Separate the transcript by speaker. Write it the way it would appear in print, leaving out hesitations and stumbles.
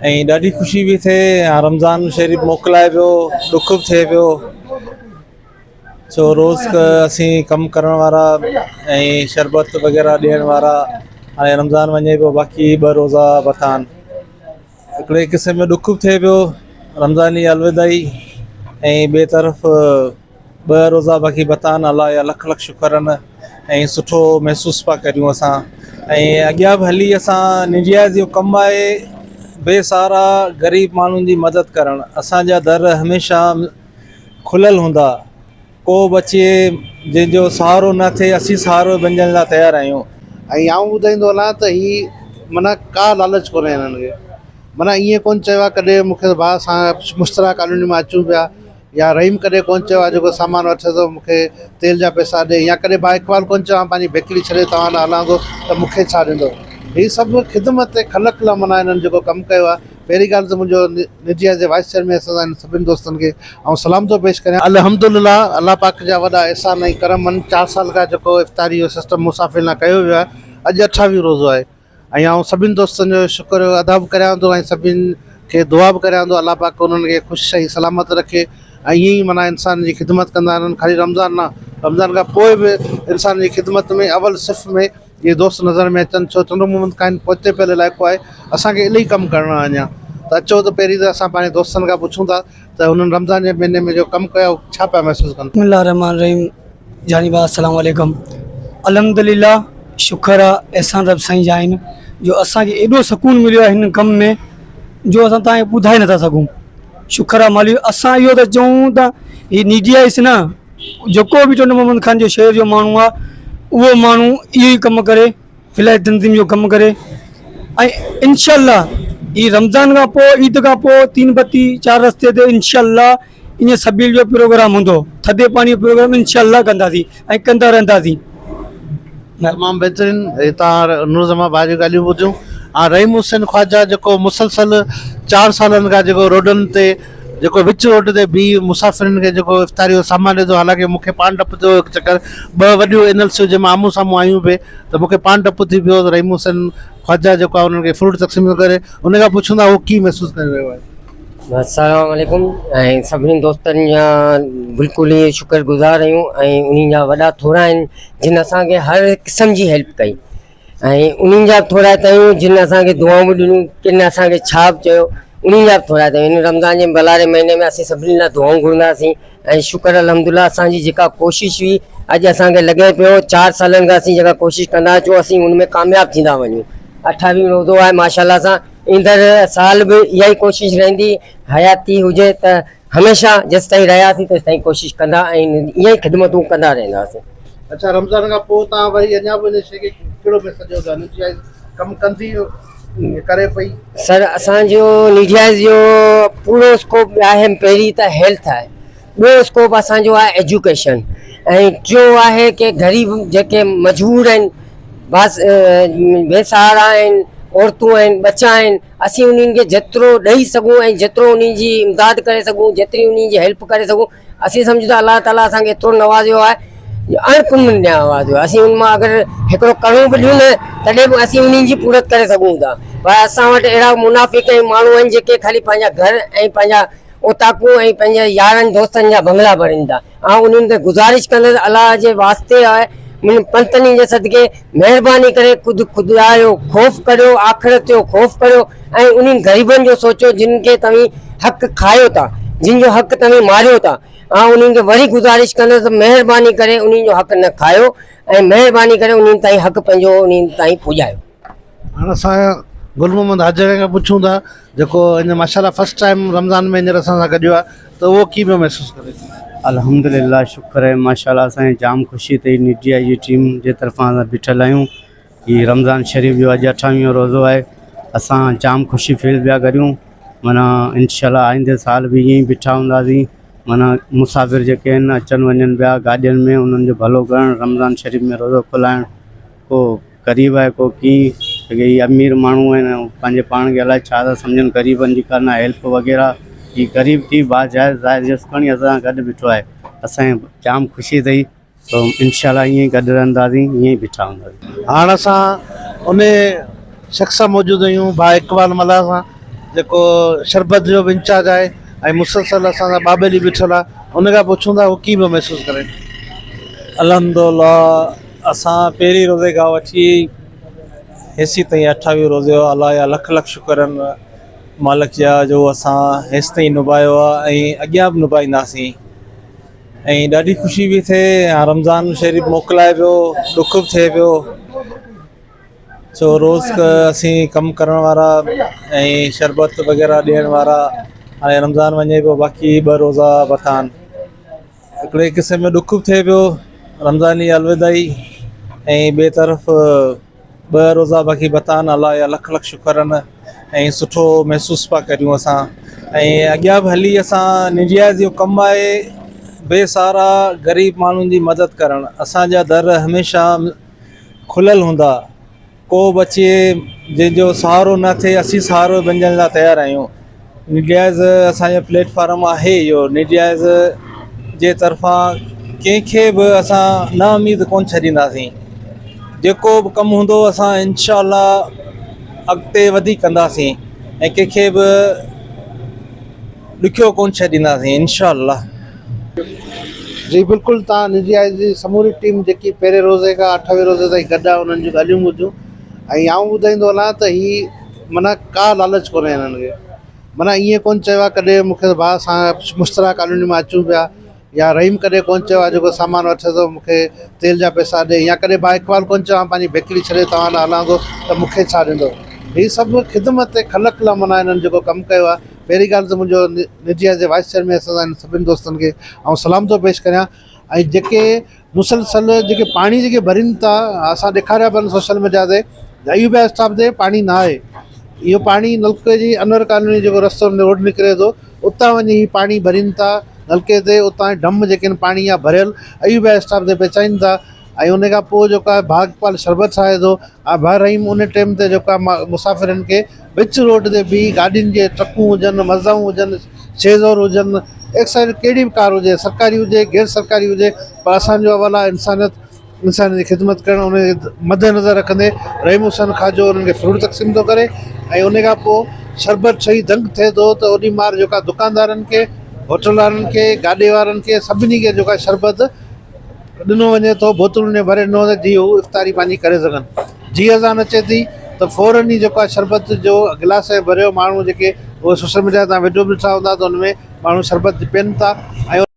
Speaker 1: ۽ ڏاڍي خوشي پئي ٿئي رمضان شريف موڪلائي پيو ڏک به ٿئي پيو ڇو روز اسين ڪم ڪرڻ وارا ۽ شربت وغيره ڏيڻ وارا هاڻي رمضان وڃي پيو باقي ٻه روزا بتا آهن هڪڙي قسم جو ڏک به ٿئي پيو رمضاني الوداعي ۽ ٻئي طرف ٻه روزا باقي بتا آهن الله جا لک لک شڪر آهن ۽ سٺو محسوس پيا ڪريون اسان ۽ اڳيان به هلي اسان ننڊيا جو ڪم آهي بي سهارا غريب ماڻهن جي مدد ڪرڻ اسانجا در هميشه کليل هوندا ڪو به اچي جنهن جو سهارو نه ٿئي اسين سهارو بنجڻ لاء تيار آهيون.
Speaker 2: ۽ آئون ٻڌائيندو هلان ته هي معنيٰ ڪا لالچ ڪونهي هنن کي معنيٰ ائين ڪونه چيو آهي ڪڏهن مون کي ڀاء اسان مشترا ڪالوني مان اچون پيا يا رحيم ڪڏهن ڪونه چيو آهي جيڪو سامان وٺي ٿو مون کي تيل جا پئسا ڏي يا ڪڏهن ڀاء اقبال ڪونه چيو آهي پنهنجي بيڪري ڇڏي توهان ڏانهن هلان ٿو ته مون کي ڇا ڏيندو هي سڀ خدمت خلق لاء معنيٰ هنن جيڪو ڪم ڪيو آهي پهرين ڳالهه ته منهنجو نجي ايز اي وائيس چيئرمين اسان هن سڀني دوستن کي آئون سلام ٿو پيش ڪريان. الحمدلله الله پاڪ جا وڏا احسان ۽ ڪرم آهن چار سال کان جيڪو افطاري جو سسٽم مسافرن لاء ڪيو ويو آهي اڄ اٺاويهون روزو آهي ۽ آئون سڀني دوستن جو شڪر ادا به ڪريان ٿو ۽ سڀني کي دعا به ڪريان ٿو الله پاڪ انهن کي خوش ۽ سلامت رکي ۽ ائين ئي معنيٰ انسان جي خدمت ڪندا رهن خالي رمضان نه رمضان کان پوء به انسان جي خدمت ۾ اول صف ۾ اهي دوست نظر ۾ اچن ڇو ٽنڊو محمد خان پوئتي پيل علائقو آهي اسان کي الائي ڪم ڪرڻو آهي اڃا ته اچو ته پهرين ته اسان پنهنجي دوستن کان پڇون ٿا ته هنن رمضان جي مهيني ۾ جو ڪم ڪيو ڇا پيا محسوس ڪن.
Speaker 3: بسم الله الرحمن الرحيم جاني ڀاء السلام عليڪم الحمدلله شڪر آ احسان رب سائين جا آهن جو اسان کي ايڏو سڪون مليو آهي هن ڪم ۾ جو اسان تان کي ٻڌائي نٿا سگهون شڪر آ مالڪ اسان اهو ٿا چئون ته هي نيڊيا اس نه جيڪو به ٽنڊو محمد خان جو شهر جو ماڻهو آهي اهو ماڻهو اهو ئي ڪم ڪري فلاحي تنظيم جو ڪم ڪري ۽ انشاء الله هي رمضان کان پوء عيد کان پوء تين بتي چار رستي تي انشاء الله ائين سبيل جو پروگرام هوندو ٿڌي پاڻي جو پروگرام انشاء الله ڪنداسين ۽ ڪندا رهنداسين.
Speaker 2: تمام بهترين هتان نور زمان ڀاء جون ڳالهيون ٻڌيون ۽ رحيم حسين خواجه جيڪو مسلسل چار سالن کان جيڪو روڊن تي جيڪو وچ روڊ تي بيهي مسافرن کي جيڪو افطاري جو سامان ڏي ٿو حالانڪه مون کي پاڻ ڊپ ٿيو هڪ چڪر ٻه وڏيون اين ايل سيون جنهن مان آمهون سامهون آيون پئي ته مون کي پاڻ ڊپ ٿي پيو ته رحيم حسين خواجه جيڪو آهي انهن کي فروٽ تقسيم ٿو ڪري ان کان پڇون ٿا هو ڪي محسوس ڪري رهيو آهي.
Speaker 4: السلام عليڪم ۽ سڀني دوستن جا بلڪل ئي شڪر گذار آهيون ۽ انهن جا وڏا ٿورا آهن جن اسان کي هر قسم جي هيلپ ڪئي ۽ انهن جا به ٿورائتا آهيون جن اسان کي دعائون به ڏنيون ڪن اسان کي ڇا به چيو انهن جا به ٿورائتا آهيون هن رمضان جي ڀلاري مهيني ۾ اسين سڀني لاء دعائون گهرنداسين ۽ شڪر الحمد لله اسان جي جيڪا ڪوشش هئي اڄ اسان کي لڳي پيو چار سالن کان اسين جيڪا ڪوشش ڪندا اچون اسين ان ۾ ڪامياب ٿيندا وڃون اٺاويهون روزو آهي ماشاء الله سان ايندڙ سال به اها ئي ڪوشش رهندي حياتي هجي ته هميشه جيستائين رهياسين تيستائين ڪوشش ڪندا ۽ ائين ئي خدمتون ڪندا رهنداسين.
Speaker 2: اڇا رمضان کان پوء توهان وري اڃا به ان شيء کي ڪهڙو ميسج ڏيو ٿا نيڊيا ڪم ڪندي ڪري پئي.
Speaker 4: سر اسان جو نيڊيا جو پورو اسڪوپ آهي پهرين ته هيلٿ آهي ٻيو اسڪوپ اسان جو آهي ايجوڪيشن ۽ ٽيون آهي ڪي غريب جيڪي مجبور آهن بس بي سهارا آهن عورتون آهن ٻچا آهن اسين انهن کي جيترو ڏئي سگهون ۽ جيترو انهن جي امداد ڪري سگهون جيتري انهن جي هيلپ ڪري سگهون اسين سمجهون ٿا الله تعاليٰ اسان کي ايترو نوازيو آهي جو اڻ ڪن نوازيو آهي اسين ان مان اگر هڪڙو ڪڻو به ڏيون نه تڏهن به اسين انهن جي پورت ڪري سگهون ٿا پر اسان وٽ اهڙا منافق ۽ ماڻهو آهن جيڪي خالي پنهنجا گهر ۽ پنهنجا اوطاقون ۽ پنهنجي يارن دوستن جا بنگلا ڀرين ٿا. آئون انهن کي گذارش ڪندس الله جي واسطي آء انهن پنتني جي صدقي مهرباني ڪري خود خدا جو خوف ڪريو آخرت جو خوف ڪريو ۽ انهن غريبن جو سوچيو جن کي توهين حق کايو ٿا جن جو حق توهين ماريو ٿا. آئون انهن کي وري گذارش ڪندس ته مهرباني ڪري انهن جو حق نه کايو ۽ مهرباني ڪري انهن تائين حق پنهنجو انهن تائين پڄايو.
Speaker 2: هاڻ اسان گل محمد حاجري کان پڇون ٿا جيڪو هن ماشاءالله فرسٽ ٽائيم رمضان ۾ هينئر اسان سان گڏيو آهي ته اهو ڪيئن پيو محسوس ڪري.
Speaker 5: الحمدلله شڪر آهي ماشاءالله اسان کي جام خوشي ٿئي نيڊيا جي ٽيم جي طرفان اسان بيٺل آهيون هي رمضان شريف جو اڄ اٺاويهون روزو آهي اسان جام خوشي فيل پيا ڪريون معنيٰ انشاء الله آئيندي سال به ائين ئي بيٺا هونداسين معنيٰ مسافر جيڪي آهن اچن وڃن پيا گاڏين ۾ انهن جو ڀلو ڪرڻ رمضان شريف ۾ روزو کولائڻ ڪو غريب آهي ڪو ڪي جيڪي هي امير ماڻهو آهن ۽ پنهنجي پاڻ کي الائي ڇا ٿا سمجهن غريبن جي ڪا نه هيلپ وغيره هي غريب ٿي با جائز ظاهر جسڪاڻي اسان سان گڏ بيٺو آهي اسان کي جام خوشي ٿئي ته انشاء الله ائين ئي گڏ رهنداسين ائين ئي بيٺا هونداسين.
Speaker 2: هاڻ اسان ان شخص سان موجود آهيون ڀاء اقبال ملاح سان. جيڪو شربت جو به انچارج آهي ۽ مسلسل اسان سان ٻاٻيلي بيٺل آهي ان کان پڇون ٿا هو ڪيئن پيو محسوس ڪري.
Speaker 1: الحمدالله اسان پهرين روزي کان وٺي هيسي تائين اٺاويهه روزي هو الله جا لک لک شڪر آهن مالڪ جا جو اسان هيستائين نڀايو آهي ۽ اڳيان به نڀائينداسين ۽ ڏاڍي خوشي پئي ٿئي رمضان شريف موڪلائي پيو ڏک به ٿئي پيو ڇو روز اسين ڪم ڪرڻ وارا ۽ شربت وغيره ڏيڻ وارا هاڻي رمضان وڃي پيو باقي ٻه روزا بتان هڪڙي قسم ۾ ڏک به ٿئي پيو رمضان جي الوداعي ۽ ٻئي طرف ٻه روزا باقي بتان الله جا لک لک شڪر آهن ۽ سٺو محسوس پيا ڪريون اسان ۽ اڳيان به هلي اسان ننڊيا جو ڪم آهي بي سهارا غريب ماڻهن جي مدد ڪرڻ اسانجا در هميشه کليل هوندا ڪو به اچي جنهن جو سهارو نه ٿئي اسين سهارو بنجڻ لاء تيار آهيون نيڊياز اسانجو پليٽ فارم آهي اهو نيڊياز جي طرفان ڪنهن کي به اسان نا اميد ڪونه ڇڏينداسين جيڪو به ڪم هوندو اسان انشاء الله اڳتي وڌي ڪنداسين ۽ ڪنهن کي به ڏکيو ڪونه ڇڏينداسين انشاء الله.
Speaker 2: جي بلڪل تان نجي آء جي سموري ٽيم جيڪي پهرين روزي کان اٺاويهه روزي تائين گڏ آهي انهن جون ڳالهيون ٻڌيون ۽ آئون ٻڌائيندو هلان ته هي معنيٰ ڪا لالچ ڪونهي هنن کي معنيٰ ائين ڪونه چيو آهي ڪڏهن مون کي ڀاء اسان مشترا ڪالوني مان اچون پيا يا رحيم ڪڏهن ڪونه چيو آهي جيڪو سامان وٺي ٿو مون کي تيل جا پئسا ڏي يا ڪڏهن ڀاء اقبال ڪونه چيو آهي پنهنجي بيڪري ڇڏي توهان ڏانهن هلان ٿو ته مون کي ڇا ڏيندو هي سڀ خدمت خلق لاء معنيٰ هنن جيڪو ڪم ڪيو آهي پهرين ڳالهه ته منهنجو نجي ايز اي وائيس چيئرمين اسان سان سڀني دوستن کي آئون سلام ٿو پيش ڪريان ۽ جيڪي مسلسل جيڪي پاڻي جيڪي ڀرين ٿا اسان ڏيکاريا پيا سوشل ميڊيا تي ايوب اسٽاپ تي پاڻي نه آهي اهو پاڻي نلڪي جي انور ڪالوني جيڪو رستو روڊ نڪري ٿو اتان وڃي هي پاڻي ڀرين ٿا نلڪي تي اتان ڊم جيڪي آهن پاڻي جا ڀريل ايوب اسٽاپ تي پهچائين ٿا ۽ ان کان پوء جيڪو آهي ڀاء اقبال شربت ٺاهي ٿو ۽ ڀاء رحيم ان ٽيم تي جيڪو آهي مسافرن کي وچ روڊ تي بيهي گاڏين جي ٽرڪون هجن مزدائون هجن شيزور هجن ايڪس وائي ڪهڙي به ڪار هجي سرڪاري هجي غير سرڪاري هجي پر اسانجو اول آهي انسانيت انسان جي خدمت ڪرڻ ان کي مد نظر رکندي رحيم حسين خواجو انهن کي فروٽ تقسيم ٿو ڪري ۽ ان کان پوء شربت ٺهي دنگ ٿئي ٿو ته اوڏي مار جيڪا دڪاندارن کي هوٽل وارن کي گاڏي وارن کي سڀني کي جيڪا شربت ڏنو وڃي ٿو بوتلن ۾ ڀري ڏنو وڃي جيئن هو افطاري پنهنجي ڪري سگهن جي اذان اچي ٿي ته فورن ئي جيڪو آهي شربت جو گلاس ۾ ڀريو ماڻهو جيڪي اهي سوشل ميڊيا تان وڊيو به ڏٺا هوندا ته ان ۾ ماڻهو شربت پين ٿا ۽.